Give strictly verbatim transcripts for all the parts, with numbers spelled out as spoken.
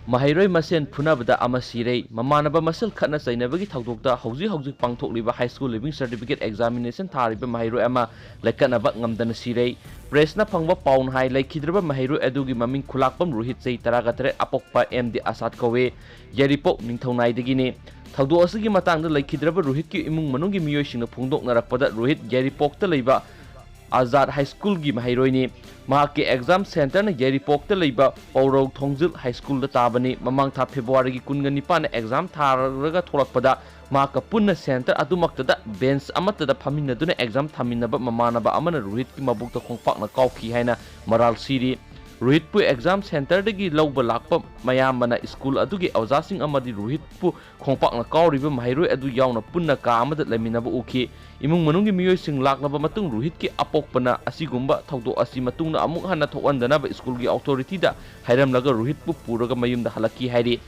ꯃꯍꯩꯔꯣꯏ ꯃꯁꯦꯟ ꯐꯨꯅꯕꯗ ꯑꯃ ꯁꯤꯔꯦ꯫ ꯃꯃꯥꯟꯅꯕ ꯃꯁꯦꯜ ꯈꯠꯅ ꯆꯩꯅꯕꯒꯤ ꯊꯧꯗꯣꯛꯇ ꯍꯧꯖꯤꯛ ꯍꯧꯖꯤꯛ ꯄꯥꯡꯊꯣꯛꯂꯤꯕ high school leaving certificate examination ꯊꯥꯔꯤꯕ ꯃꯍꯩꯔꯣꯏ ꯑꯃ ꯂꯩꯈꯠꯅꯕ ꯉꯝꯗꯅ ꯁꯤꯔꯦ꯫ Pressꯅ ꯐꯪꯕ ꯄꯥꯎꯅ ꯍꯥꯏ, ꯂꯩꯈꯤꯗ꯭ꯔꯕ ꯃꯍꯩꯔꯣꯏ ꯑꯗꯨꯒꯤ ꯃꯃꯤꯡ ꯈꯨꯂꯥꯛꯄꯝ ꯔꯣꯍꯤꯠ, ꯆꯍꯤ ꯇꯔꯥꯒ ꯇꯔꯦꯠ, ꯑꯄꯣꯛꯄ ꯑꯦꯝ ꯗꯤ ꯑꯁꯥꯗ ꯀꯧꯏ꯫ ꯌꯥꯏꯔꯤꯄꯣꯛ ꯅꯤꯡꯊꯧꯅꯥꯏꯗꯒꯤꯅꯤ꯫ ꯊꯧꯗꯣꯛ ꯑꯁꯤꯒꯤ ꯃꯇꯥꯡꯗ ꯂꯩꯈꯤꯗ꯭ꯔꯕ ꯔꯣꯍꯤꯠꯀꯤ ꯏꯃꯨꯡ ꯃꯅꯨꯡꯒꯤ ꯃꯤꯑꯣꯏꯁꯤꯡꯅ ꯐꯣꯡꯗꯣꯛꯅꯔꯛꯄꯗ, ꯔꯣꯍꯤꯠ ꯌꯥꯏꯔꯤꯄꯣꯛꯇ ꯂꯩꯕ ꯑꯖꯥꯗ high schoolꯒꯤ ꯃꯍꯩꯔꯣꯏꯅꯤ꯫ ꯃꯍꯥꯛꯀꯤ exam centreꯅ ꯌꯥꯏꯔꯤꯄꯣꯛꯇ ꯂꯩꯕ ꯄꯧꯔꯧ ꯊꯣꯡꯖꯤꯜ high schoolꯗ ꯇꯥꯕꯅꯤ꯫ ꯃꯃꯥꯡ ꯊꯥ Februaryꯒꯤ ꯀꯨꯟꯒ ꯅꯤꯄꯥꯟꯗ exam ꯊꯥꯔꯒ ꯊꯣꯛꯂꯛꯄꯗ, ꯃꯍꯥꯛꯀ ꯄꯨꯟꯅ centre ꯑꯗꯨꯃꯛꯇꯗ bench ꯑꯃꯠꯇꯗ ꯐꯝꯃꯤꯟꯅꯗꯨꯅ exam ꯊꯥꯃꯤꯟꯅꯕ ꯃꯃꯥꯟꯅꯕ ꯑꯃꯅ ꯔꯣꯍꯤꯠꯀꯤ ꯃꯕꯨꯛꯇ ꯈꯣꯡꯄꯥꯛꯅ ꯀꯥꯎꯈꯤ ꯍꯥꯏꯅ ꯃꯔꯥꯜ ꯁꯤꯔꯤ꯫ ꯔꯣꯍꯤꯠꯄꯨ exam centreꯗꯒꯤ ꯂꯧꯕ ꯂꯥꯛꯄ ꯃꯌꯥꯝꯕꯅ school ꯑꯗꯨꯒꯤ ꯑꯣꯖꯥꯁꯤꯡ ꯑꯃꯗꯤ ꯔꯣꯍꯤꯠꯄꯨ ꯈꯣꯡꯄꯥꯛꯅ ꯀꯥꯎꯔꯤꯕ ꯃꯍꯩꯔꯣꯏ ꯑꯗꯨ ꯌꯥꯎꯅ ꯄꯨꯟꯅ ꯀꯥ ꯑꯃꯗ ꯂꯩꯃꯤꯟꯅꯕ ꯎꯈꯤ꯫ ꯏꯃꯨꯡ ꯃꯅꯨꯡꯒꯤ ꯃꯤꯑꯣꯏꯁꯤꯡ ꯂꯥꯛꯂꯕ ꯃꯇꯨꯡ, ꯔꯣꯍꯤꯠꯀꯤ ꯑꯄꯣꯛꯄꯅ ꯑꯁꯤꯒꯨꯝꯕ ꯊꯧꯗꯣꯛ ꯑꯁꯤ ꯃꯇꯨꯡꯗ ꯑꯃꯨꯛ ꯍꯟꯅ ꯊꯣꯛꯍꯟꯗꯅꯕ schoolꯒꯤ authorityꯗ ꯍꯥꯏꯔꯝꯂꯒ ꯔꯣꯍꯤꯠꯄꯨ ꯄꯨꯔꯒ ꯃꯌꯨꯝꯗ ꯍꯜꯂꯛꯈꯤ ꯍꯥꯏꯔꯤ꯫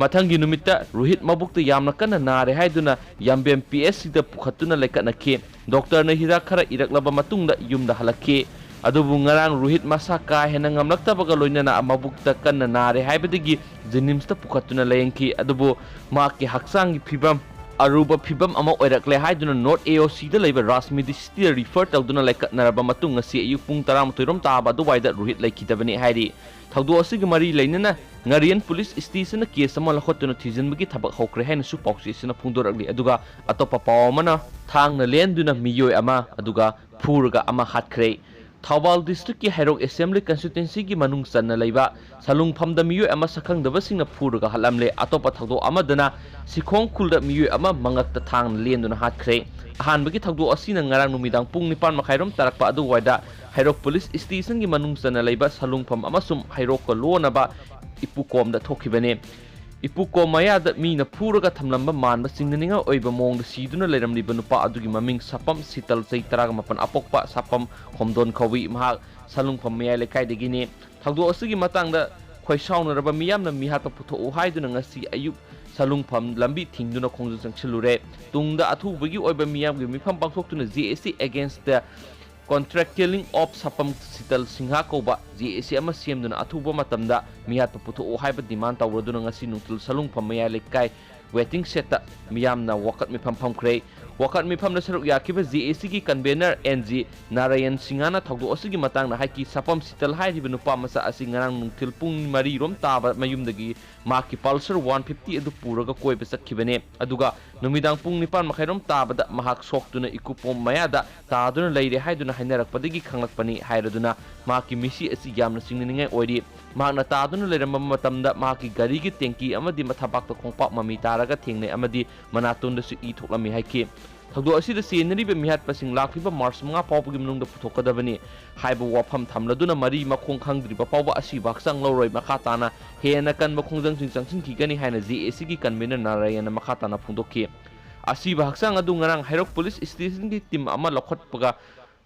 ꯃꯊꯪꯒꯤ ꯅꯨꯃꯤꯠꯇ ꯔꯣꯍꯤꯠ ꯃꯕꯨꯛꯇ ꯌꯥꯝꯅ ꯀꯟꯅ ꯅꯥꯔꯦ ꯍꯥꯏꯗꯨꯅ ꯌꯥꯝꯕꯦꯝ P H Cꯗ ꯄꯨꯈꯠꯇꯨꯅ ꯂꯩꯈꯠꯅꯈꯤ꯫ Doctorꯅ ꯍꯤꯗꯥꯛ ꯈꯔ ꯏꯔꯛꯂꯕ ꯃꯇꯨꯡꯗ ꯌꯨꯝꯗ ꯍꯜꯂꯛꯈꯤ꯫ ꯑꯗꯨꯕꯨ ꯉꯔꯥꯡ ꯔꯣꯍꯤꯠ ꯃꯁꯥ ꯀꯥ ꯍꯦꯟꯅ ꯉꯝꯂꯛꯇꯕꯒ ꯂꯣꯏꯅꯅ ꯃꯕꯨꯛꯇ ꯀꯟꯅ ꯅꯥꯔꯦ ꯍꯥꯏꯕꯗꯒꯤ JNIMSꯇ ꯄꯨꯈꯠꯇꯨꯅ ꯂꯥꯌꯦꯡꯈꯤ꯫ ꯑꯗꯨꯕꯨ ꯃꯍꯥꯛꯀꯤ ꯍꯛꯆꯥꯡꯒꯤ ꯐꯤꯕꯝ ꯑꯔꯨꯕ ꯐꯤꯕꯝ ꯑꯃ ꯑꯣꯏꯔꯛꯂꯦ ꯍꯥꯏꯗꯨꯅ North A O Cꯗ ꯂꯩꯕ Raj Medicityꯗ refer ꯇꯧꯗꯨꯅ ꯂꯩꯈꯠꯅꯔꯕ ꯃꯇꯨꯡ, ꯉꯁꯤ ꯑꯌꯨꯛ ꯄꯨꯡ ꯇꯔꯥꯃꯥꯊꯣꯏ ꯔꯣꯝ ꯇꯥꯕ ꯑꯗꯨꯋꯥꯏꯗ ꯔꯣꯍꯤꯠ ꯂꯩꯈꯤꯗꯕꯅꯤ ꯍꯥꯏꯔꯤ꯫ ꯊꯧꯗꯣꯛ ꯑꯁꯤꯒ ꯃꯔꯤ ꯂꯩꯅꯅ ꯉꯥꯔꯤꯌꯟ police stationꯅ case ꯑꯃ ꯂꯧꯈꯠꯇꯨꯅ ꯊꯤꯖꯤꯟꯕꯒꯤ ꯊꯕꯛ ꯍꯧꯈ꯭ꯔꯦ ꯍꯥꯏꯅꯁꯨ ꯄꯥꯎꯆꯦꯁꯤꯅ ꯐꯣꯡꯗꯣꯔꯛꯂꯤ꯫ ꯑꯗꯨꯒ ꯑꯇꯣꯞꯄ ꯄꯥꯎ ꯑꯃꯅ, ꯊꯥꯡꯅ ꯂꯦꯟꯗꯨꯅ ꯃꯤꯑꯣꯏ ꯑꯃ ꯑꯗꯨꯒ ꯐꯨꯔꯒ ꯑꯃ ꯍꯥꯠꯈ꯭ꯔꯦ꯫ ꯊꯧꯕꯥꯜ districtꯀꯤ ꯍꯩꯔꯣꯛ Assembly constituencyꯒꯤ ꯃꯅꯨꯡ ꯆꯟꯅ ꯂꯩꯕ ꯁꯂꯨꯡꯐꯝꯗ ꯃꯤꯑꯣꯏ ꯑꯃ ꯁꯛꯈꯪꯗꯕꯁꯤꯡꯅ ꯐꯨꯔꯒ ꯍꯥꯠꯂꯝꯂꯦ꯫ ꯑꯇꯣꯞꯄ ꯊꯧꯗꯣꯛ ꯑꯃꯗꯅ, ꯁꯤꯈꯣꯡ ꯈꯨꯜꯗ ꯃꯤꯑꯣꯏ ꯑꯃ ꯃꯉꯛꯇ ꯊꯥꯡꯅ ꯂꯦꯟꯗꯨꯅ ꯍꯥꯠꯈ꯭ꯔꯦ꯫ ꯑꯍꯥꯟꯕꯒꯤ ꯊꯧꯗꯣꯛ ꯑꯁꯤꯅ ꯉꯔꯥꯡ ꯅꯨꯃꯤꯗꯥꯡ ꯄꯨꯡ ꯅꯤꯄꯥꯟ ꯃꯈꯥꯏꯔꯣꯝ ꯇꯥꯔꯛꯄ ꯑꯗꯨꯋꯥꯏꯗ ꯍꯩꯔꯣꯛ police stationꯒꯤ ꯃꯅꯨꯡ ꯆꯟꯅ ꯂꯩꯕ ꯁꯂꯨꯡꯐꯝ ꯑꯃꯁꯨꯡ ꯍꯩꯔꯣꯛꯀ ꯂꯣꯟꯅꯕ ꯏꯄꯨꯀꯣꯝꯗ ꯊꯣꯛꯈꯤꯕꯅꯤ꯫ ꯏꯄꯨꯀꯣꯝ ꯃꯌꯥꯗ ꯃꯤꯅ ꯐꯨꯔꯒ ꯊꯝꯂꯝꯕ ꯃꯥꯟꯕ ꯆꯤꯡꯅꯅꯤꯡꯉꯥꯏ ꯑꯣꯏꯕ ꯃꯑꯣꯡꯗ ꯁꯤꯗꯨꯅ ꯂꯩꯔꯝꯂꯤꯕ ꯅꯨꯄꯥ ꯑꯗꯨꯒꯤ ꯃꯃꯤꯡ ꯁꯥꯄꯝ ꯁꯤꯇꯜ, ꯆꯍꯤ ꯇꯔꯥꯒ ꯃꯥꯄꯟ, ꯑꯄꯣꯛꯄ ꯁꯥꯄꯝ ꯈꯣꯝꯗꯣꯟ ꯀꯧꯏ꯫ ꯃꯍꯥꯛ ꯁꯂꯨꯡꯐꯝ ꯃꯌꯥꯏ ꯂꯩꯀꯥꯏꯗꯒꯤꯅꯤ꯫ ꯊꯧꯗꯣꯛ ꯑꯁꯤꯒꯤ ꯃꯇꯥꯡꯗ ꯈꯣꯏꯁꯥꯎꯅꯔꯕ ꯃꯤꯌꯥꯝꯅ ꯃꯤꯍꯥꯠꯄ ꯄꯨꯊꯣꯛꯎ ꯍꯥꯏꯗꯨꯅ ꯉꯁꯤ ꯑꯌꯨꯛ ꯁꯂꯨꯡꯐꯝ ꯂꯝꯕꯤ ꯊꯤꯡꯗꯨꯅ ꯈꯣꯡꯖꯪ ꯆꯪꯁꯤꯜꯂꯨꯔꯦ꯫ ꯇꯨꯡꯗ ꯑꯊꯨꯕꯒꯤ ꯑꯣꯏꯕ ꯃꯤꯌꯥꯝꯒꯤ ꯃꯤꯐꯝ ꯄꯥꯡꯊꯣꯛꯇꯨꯅ J A C againstꯇ Contract Killing of Sapam Sital Singha ꯀꯧꯕ ꯖꯦ ꯑꯦ ꯁꯤ ꯑꯃ ꯁꯦꯝꯗꯨꯅ ꯑꯊꯨꯕ ꯃꯇꯝꯗ ꯃꯤꯍꯥꯠꯄ ꯄꯨꯊꯣꯛꯎ ꯍꯥꯏꯕ demand ꯇꯧꯔꯗꯨꯅ ꯉꯁꯤ ꯅꯨꯡꯊꯤꯜ ꯁꯂꯨꯡꯐꯝ ꯃꯌꯥꯏ ꯂꯩꯀꯥꯏ waiting shed ꯇ ꯃꯤꯌꯥꯝꯅ ꯋꯥꯀꯠ ꯃꯤꯐꯝ ꯐꯝꯈ꯭ꯔꯦ꯫ ꯋꯥꯀꯠ ꯃꯤꯐꯝꯗ ꯁꯔꯨꯛ ꯌꯥꯈꯤꯕ ꯖꯦ ꯑꯦ ꯁꯤ ꯒꯤ convener ꯑꯦꯟ ꯖꯤ ꯅꯥꯔꯥꯌꯟ ꯁꯤꯡꯍꯅ ꯊꯧꯗꯣꯛ ꯑꯁꯤꯒꯤ ꯃꯇꯥꯡꯗ ꯍꯥꯏꯈꯤ, ꯁꯄꯝ ꯁꯤꯇꯜ ꯍꯥꯏꯔꯤꯕ ꯅꯨꯄꯥ ꯃꯆꯥ ꯑꯁꯤ ꯉꯔꯥꯡ ꯅꯨꯡꯊꯤꯜ ꯄꯨꯡ ꯃꯔꯤ ꯔꯣꯝ ꯇꯥꯕ ꯃꯌꯨꯝꯗꯒꯤ ꯃꯍꯥꯛꯀꯤ Pulsar one fifty ꯑꯗꯨ ꯄꯨꯔꯒ ꯀꯣꯏꯕ ꯆꯠꯈꯤꯕꯅꯤ꯫ ꯑꯗꯨꯒ ꯅꯨꯃꯤꯗꯥꯡ ꯄꯨꯡ ꯅꯤꯄꯥꯟ ꯃꯈꯥꯏꯔꯣꯝ ꯇꯥꯕꯗ ꯃꯍꯥꯛ ꯁꯣꯛꯇꯨꯅ ꯏꯀꯨꯄꯣꯝ ꯃꯌꯥꯗ ꯇꯥꯗꯨꯅ ꯂꯩꯔꯦ ꯍꯥꯏꯗꯨꯅ ꯍꯥꯏꯅꯔꯛꯄꯗꯒꯤ ꯈꯪꯂꯛꯄꯅꯤ ꯍꯥꯏꯔꯗꯨꯅ ꯃꯍꯥꯛꯀꯤ ꯃꯤꯁꯤ ꯑꯁꯤ ꯌꯥꯝꯅ ꯆꯤꯡꯅꯅꯤꯡꯉꯥꯏ ꯑꯣꯏꯔꯤ꯫ ꯃꯍꯥꯛꯅ ꯇꯥꯗꯨꯅ ꯂꯩꯔꯝꯕ ꯃꯇꯝꯗ ꯃꯍꯥꯛꯀꯤ ꯒꯥꯔꯤꯒꯤ ꯇꯦꯡꯀꯤ ꯑꯃꯗꯤ ꯃꯊꯕꯥꯛꯇ ꯈꯣꯡꯄꯥꯛ ꯃꯃꯤ ꯇꯥꯔꯒ ꯊꯦꯡꯅꯩ ꯑꯃꯗꯤ ꯃꯅꯥꯇꯣꯟꯗꯁꯨ ꯏ ꯊꯣꯛꯂꯝꯃꯤ ꯍꯥꯏꯈꯤ꯫ ꯊꯧꯗꯣꯛ ꯑꯁꯤꯗ ꯆꯦꯟꯅꯔꯤꯕ ꯃꯤꯍꯥꯠꯄꯁꯤꯡ ꯂꯥꯛꯂꯤꯕ ꯃꯥꯔꯆ ꯃꯉꯥ ꯐꯥꯎꯕꯒꯤ ꯃꯅꯨꯡꯗ ꯄꯨꯊꯣꯛꯀꯗꯕꯅꯤ ꯍꯥꯏꯕ ꯋꯥꯐꯝ ꯊꯝꯂꯗꯨꯅ ꯃꯔꯤ ꯃꯈꯣꯡ ꯈꯪꯗ꯭ꯔꯤꯕ ꯐꯥꯎꯕ ꯑꯁꯤꯕ ꯍꯛꯆꯥꯡ ꯂꯧꯔꯣꯏ, ꯃꯈꯥ ꯇꯥꯅ ꯍꯦꯟꯅ ꯀꯟꯕ ꯈꯣꯡꯖꯪꯁꯤꯡ ꯆꯪꯁꯤꯟꯈꯤꯒꯅꯤ ꯍꯥꯏꯅ ꯖꯦ ꯑꯦ ꯁꯤ ꯒꯤ convener ꯅꯥꯔꯥꯌꯟꯅ ꯃꯈꯥ ꯇꯥꯅ ꯐꯣꯡꯗꯣꯛꯈꯤ꯫ ꯑꯁꯤꯕ ꯍꯛꯆꯥꯡ ꯑꯗꯨ ꯉꯔꯥꯡ ꯍꯩꯔꯣꯛ ꯄꯨꯂꯤꯁ ꯁ꯭ꯇꯦꯁꯟꯒꯤ ꯇꯤꯝ ꯑꯃ ꯂꯧꯈꯠꯄꯒ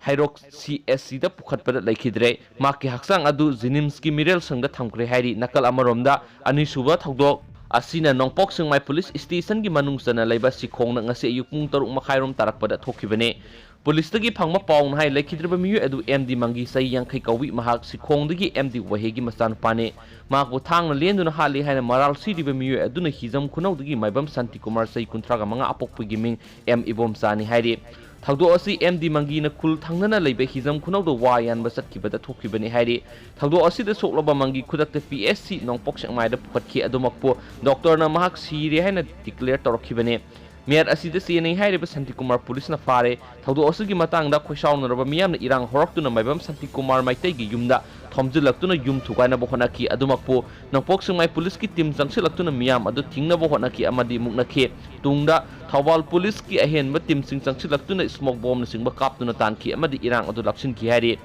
ꯍꯩꯔꯣꯛ ꯁꯤ ꯑꯦꯁ ꯁꯤꯗ ꯄꯨꯈꯠꯄꯗ ꯂꯩꯈꯤꯗ꯭ꯔꯦ꯫ ꯃꯍꯥꯛꯀꯤ ꯍꯛꯆꯥꯡ ꯑꯗꯨ ꯖꯤꯅꯤꯝꯁꯀꯤ ꯃꯤꯔꯦꯜ ꯁꯪꯗ ꯊꯝꯈ꯭ꯔꯦ ꯍꯥꯏꯔꯤ꯫ ꯅꯥꯀꯜ ꯑꯃꯔꯣꯝꯗ, ꯑꯅꯤꯁꯨꯕ ꯊꯧꯗꯣꯛ ꯑꯁꯤꯅ ꯅꯣꯡꯄꯣꯛ ꯁꯦꯛꯃꯥꯏ ꯄꯨꯂꯤꯁ ꯁ꯭ꯇꯦꯁꯟꯒꯤ ꯃꯅꯨꯡ ꯆꯟꯅ ꯂꯩꯕ ꯁꯤꯈꯣꯡꯗ ꯉꯁꯤ ꯑꯌꯨꯛ ꯄꯨꯡ ꯇꯔꯨꯛ ꯃꯈꯥꯏꯔꯣꯝ ꯇꯥꯔꯛꯄꯗ ꯊꯣꯛꯈꯤꯕꯅꯤ꯫ ꯄꯨꯂꯤꯁꯇꯒꯤ ꯐꯪꯕ ꯄꯥꯎꯅ ꯍꯥꯏ, ꯂꯩꯈꯤꯗ꯭ꯔꯕ ꯃꯤꯑꯣꯏ ꯑꯗꯨ ꯑꯦꯝ ꯗꯤ ꯃꯪꯒꯤ, ꯆꯍꯤ ꯌꯥꯡꯈꯩ ꯀꯧꯏ, ꯃꯍꯥꯛ ꯁꯤꯈꯣꯡꯗꯒꯤ ꯑꯦꯝ ꯗꯤ ꯋꯥꯍꯦꯒꯤ ꯃꯆꯥꯅꯨꯄꯥꯅꯤ꯫ ꯃꯍꯥꯛꯄꯨ ꯊꯥꯡꯅ ꯂꯦꯟꯗꯨꯅ ꯍꯥꯠꯂꯤ ꯍꯥꯏꯅ ꯃꯔꯥꯜ ꯁꯤꯔꯤꯕ ꯃꯤꯑꯣꯏ ꯑꯗꯨꯅ ꯍꯤꯖꯝ ꯈꯨꯅꯧꯗꯒꯤ ꯃꯥꯏꯕꯝ ꯁꯥꯟꯇꯤꯀꯨꯃꯥꯔ, ꯆꯍꯤ ꯀꯨꯟꯊ꯭ꯔꯥ ꯃꯉꯥ, ꯑꯄꯣꯛꯄꯒꯤ ꯃꯤꯡ ꯑꯦꯝ ꯏꯕꯣꯝꯆꯥꯅꯤ ꯍꯥꯏꯔꯤ꯫ ꯊꯧꯗꯣꯛ ꯑꯁꯤ ꯑꯦꯝ ꯗꯤ ꯃꯪꯒꯤꯅ ꯈꯨꯜ ꯊꯪꯅꯅ ꯂꯩꯕ ꯍꯤꯖꯝ ꯈꯨꯅꯧꯗ ꯋꯥ ꯌꯥꯟꯕ ꯆꯠꯈꯤꯕꯗ ꯊꯣꯛꯈꯤꯕꯅꯤ ꯍꯥꯏꯔꯤ꯫ ꯊꯧꯗꯣꯛ ꯑꯁꯤꯗ ꯁꯣꯛꯂꯕ ꯃꯪꯒꯤ ꯈꯨꯗꯛꯇ ꯄꯤ ꯑꯩꯆ ꯁꯤ ꯅꯣꯡꯄꯣꯛ ꯁꯦꯛꯃꯥꯏꯗ ꯄꯨꯈꯠꯈꯤ꯫ ꯑꯗꯨꯃꯛꯄꯨ ꯗꯣꯛꯇꯔꯅ ꯃꯍꯥꯛ ꯁꯤꯔꯦ ꯍꯥꯏꯅ declare ꯇꯧꯔꯛꯈꯤꯕꯅꯤ꯫ ꯃꯤꯍꯥꯠ ꯑꯁꯤꯗ ꯆꯦꯟꯅꯩ ꯍꯥꯏꯔꯤꯕ ꯁꯥꯟꯇꯤꯀꯨꯃꯥꯔ ꯄꯨꯂꯤꯁꯅ ꯐꯥꯔꯦ꯫ ꯊꯧꯗꯣꯛ ꯑꯁꯤꯒꯤ ꯃꯇꯥꯡꯗ ꯈꯣꯏꯁꯥꯎꯅꯔꯕ ꯃꯤꯌꯥꯝꯅ ꯏꯔꯥꯡ ꯍꯧꯔꯛꯇꯨꯅ ꯃꯥꯏꯕꯝ ꯁꯥꯟꯇꯤꯀꯨꯃꯥꯔ ꯃꯩꯇꯩꯒꯤ ꯌꯨꯝꯗ ꯊꯣꯝꯖꯤꯜꯂꯛꯇꯨꯅ ꯌꯨꯝ ꯊꯨꯒꯥꯏꯅꯕ ꯍꯣꯠꯅꯈꯤ꯫ ꯑꯗꯨꯃꯛꯄꯨ ꯅꯣꯡꯄꯣꯛ ꯁꯦꯛꯃꯥꯏ ꯄꯨꯂꯤꯁꯀꯤ ꯇꯤꯝ ꯆꯪꯁꯤꯜꯂꯛꯇꯨꯅ ꯃꯤꯌꯥꯝ ꯑꯗꯨ ꯊꯤꯡꯅꯕ ꯍꯣꯠꯅꯈꯤ ꯑꯃꯗꯤ ꯃꯨꯛꯅꯈꯤ꯫ ꯇꯨꯡꯗ ꯊꯧꯕꯥꯜ ꯄꯨꯂꯤꯁꯀꯤ ꯑꯍꯦꯟꯕ ꯇꯤꯝꯁꯤꯡ ꯆꯪꯁꯤꯜꯂꯛꯇꯨꯅ smoke bombꯅꯆꯤꯡꯕ ꯀꯥꯞꯇꯨꯅ ꯇꯥꯟꯈꯤ ꯑꯃꯗꯤ ꯏꯔꯥꯡ ꯑꯗꯨ ꯂꯥꯛꯁꯤꯟꯈꯤ ꯍꯥꯏꯔꯤ꯫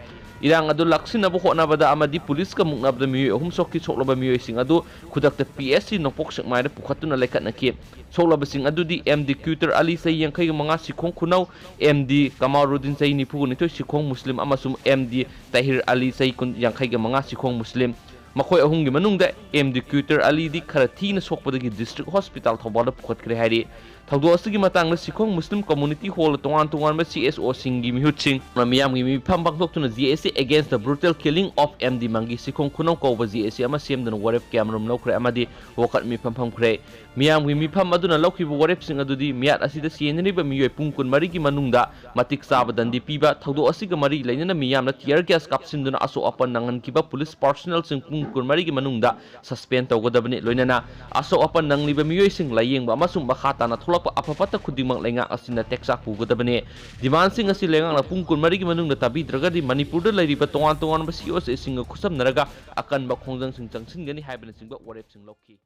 ꯏꯔꯥꯡ ꯑꯗꯨ ꯂꯥꯛꯁꯤꯟꯅꯕ ꯍꯣꯠꯅꯕꯗ ꯑꯃꯗꯤ ꯄꯨꯂꯤꯁꯀ ꯃꯨꯛꯅꯕꯗ ꯃꯤꯑꯣꯏ ꯑꯍꯨꯝ ꯁꯣꯛꯈꯤ꯫ ꯁꯣꯛꯂꯕ ꯃꯤꯑꯣꯏꯁꯤꯡ ꯑꯗꯨ ꯈꯨꯗꯛꯇ ꯄꯤ ꯑꯩꯆ ꯁꯤ ꯅꯣꯡꯄꯣꯛ ꯁꯦꯛꯃꯥꯏꯗ ꯄꯨꯈꯠꯇꯨꯅ ꯂꯩꯈꯠꯅꯈꯤ꯫ ꯁꯣꯛꯂꯕꯁꯤꯡ ꯑꯗꯨꯗꯤ ꯑꯦꯝ ꯗꯤ ꯀ꯭ꯌꯨꯇꯔ ꯑꯂꯤ, ꯆꯍꯤ ꯌꯥꯡꯈꯩꯒ ꯃꯉꯥ, ꯁꯤꯈꯣꯡ ꯈꯨꯅꯧ, ꯑꯦꯝ ꯗꯤ ꯀꯃꯥꯔꯨꯗꯤꯟ, ꯆꯍꯤ ꯅꯤꯐꯨꯒ ꯅꯤꯊꯣꯏ, ꯁꯤꯈꯣꯡ ꯃꯨꯁꯂꯤꯝ, ꯑꯃꯁꯨꯡ ꯑꯦꯝ ꯗꯤ ꯇꯥꯍꯤꯔ ꯑꯂꯤ, ꯆꯍꯤ ꯀꯨꯟ, ꯌꯥꯡꯈꯩꯒ ꯃꯉꯥ, ꯁꯤꯈꯣꯡ ꯃꯨꯁꯂꯤꯝ꯫ ꯃꯈꯣꯏ ꯑꯍꯨꯝꯒꯤ ꯃꯅꯨꯡꯗ ꯑꯦꯝ ꯗꯤ ꯀ꯭ꯌꯨꯇꯔ ꯑꯂꯤꯗꯤ ꯈꯔ ꯊꯤꯅ ꯁꯣꯛꯄꯗꯒꯤ ꯗꯤꯁꯇ꯭ꯔꯤꯛ ꯍꯣꯁꯄꯤꯇꯥꯜ ꯊꯧꯕꯥꯜꯗ ꯄꯨꯈꯠꯈ꯭ꯔꯦ ꯍꯥꯏꯔꯤ꯫ ꯊꯧꯗꯣꯛ ꯑꯁꯤꯒꯤ ꯃꯇꯥꯡꯗ ꯁꯤꯈꯣꯡ ꯃꯨꯁꯂꯤꯝ ꯀꯝꯃꯨꯅꯤꯇꯤ ꯍꯣꯜꯗ ꯇꯣꯉꯥꯟ ꯇꯣꯉꯥꯟꯕ ꯁꯤ ꯑꯦꯁ ꯑꯣꯁꯤꯡꯒꯤ ꯃꯤꯍꯨꯠꯁꯤꯡ ꯃꯤꯌꯥꯝꯒꯤ ꯃꯤꯐꯝ ꯄꯥꯡꯊꯣꯛꯇꯨꯅ J S A Against the Brutal Killing of M D Mangi Sikhong ꯈꯨꯅꯧ ꯀꯧꯕ J S A ꯑꯃ ꯁꯦꯝꯗꯨꯅ ꯋꯥꯔꯦꯞ ꯀꯌꯥꯃꯔꯨꯝ ꯂꯧꯈ꯭ꯔꯦ ꯑꯃꯗꯤ ꯋꯥꯀꯠ ꯃꯤꯐꯝ ꯐꯝꯈ꯭ꯔꯦ꯫ ꯃꯤꯌꯥꯝꯒꯤ ꯃꯤꯐꯝ ꯑꯗꯨꯅ ꯂꯧꯈꯤꯕ ꯋꯥꯔꯦꯞꯁꯤꯡ ꯑꯗꯨꯗꯤ ꯃꯤꯌꯥꯠ ꯑꯁꯤꯗ ꯆꯦꯟꯅꯔꯤꯕ ꯃꯤꯑꯣꯏ ꯄꯨꯡ ꯀꯨꯟꯃꯔꯤꯒꯤ ꯃꯅꯨꯡꯗ ꯃꯇꯤꯛ ꯆꯥꯕ ꯗꯟꯗꯤ ꯄꯤꯕ, ꯊꯧꯗꯣꯛ ꯑꯁꯤꯒ ꯃꯔꯤ ꯂꯩꯅꯅ ꯃꯤꯌꯥꯝꯅ tear gas ꯀꯥꯞꯁꯤꯟꯗꯨꯅ ꯑꯁꯣꯛ ꯑꯄꯟ ꯅꯪꯍꯟꯈꯤꯕ ꯄꯨꯂꯤꯁ ꯄꯥꯔꯁꯣꯅꯦꯜꯁꯤꯡ ꯄꯨꯡ ꯀꯨꯟꯃꯔꯤꯒꯤ ꯃꯅꯨꯡꯗ suspend ꯇꯧꯒꯗꯕꯅꯤ꯫ ꯂꯣꯏꯅꯅ ꯑꯁꯣꯛ ꯑꯄꯟ ꯅꯪꯂꯤꯕ ꯃꯤꯑꯣꯏꯁꯤꯡ ꯂꯥꯌꯦꯡꯕ ꯑꯃꯁꯨꯡ ꯃꯈꯥ ꯇꯥꯅ ꯊꯣꯛꯂꯛꯄ ꯑꯐ ꯐꯠꯇ ꯈꯨꯗꯤꯡꯃꯛ ꯂꯩꯉꯥꯛ ꯑꯁꯤꯅ ꯇꯦꯛꯆꯥꯛ ꯄꯨꯒꯗꯕꯅꯤ꯫ Demandꯁꯤꯡ ꯑꯁꯤ ꯂꯩꯉꯥꯛꯅ ꯄꯨꯡ ꯀꯨꯟꯃꯔꯤꯒꯤ ꯃꯅꯨꯡꯗ ꯇꯥꯕꯤꯗ꯭ꯔꯒꯗꯤ ꯃꯅꯤꯄꯨꯔꯗ ꯂꯩꯔꯤꯕ ꯇꯣꯉꯥꯟ ꯇꯣꯉꯥꯟꯕ C O Cꯁꯤꯡꯒ ꯈꯨꯠꯁꯝꯅꯔꯒ ꯑꯀꯟꯕ ꯈꯣꯡꯖꯪꯁꯤꯡ ꯆꯪꯁꯤꯟꯒꯅꯤ ꯍꯥꯏꯕꯅꯆꯤꯡꯕ ꯋꯥꯔꯦꯞꯁꯤꯡ ꯂꯧꯈꯤ꯫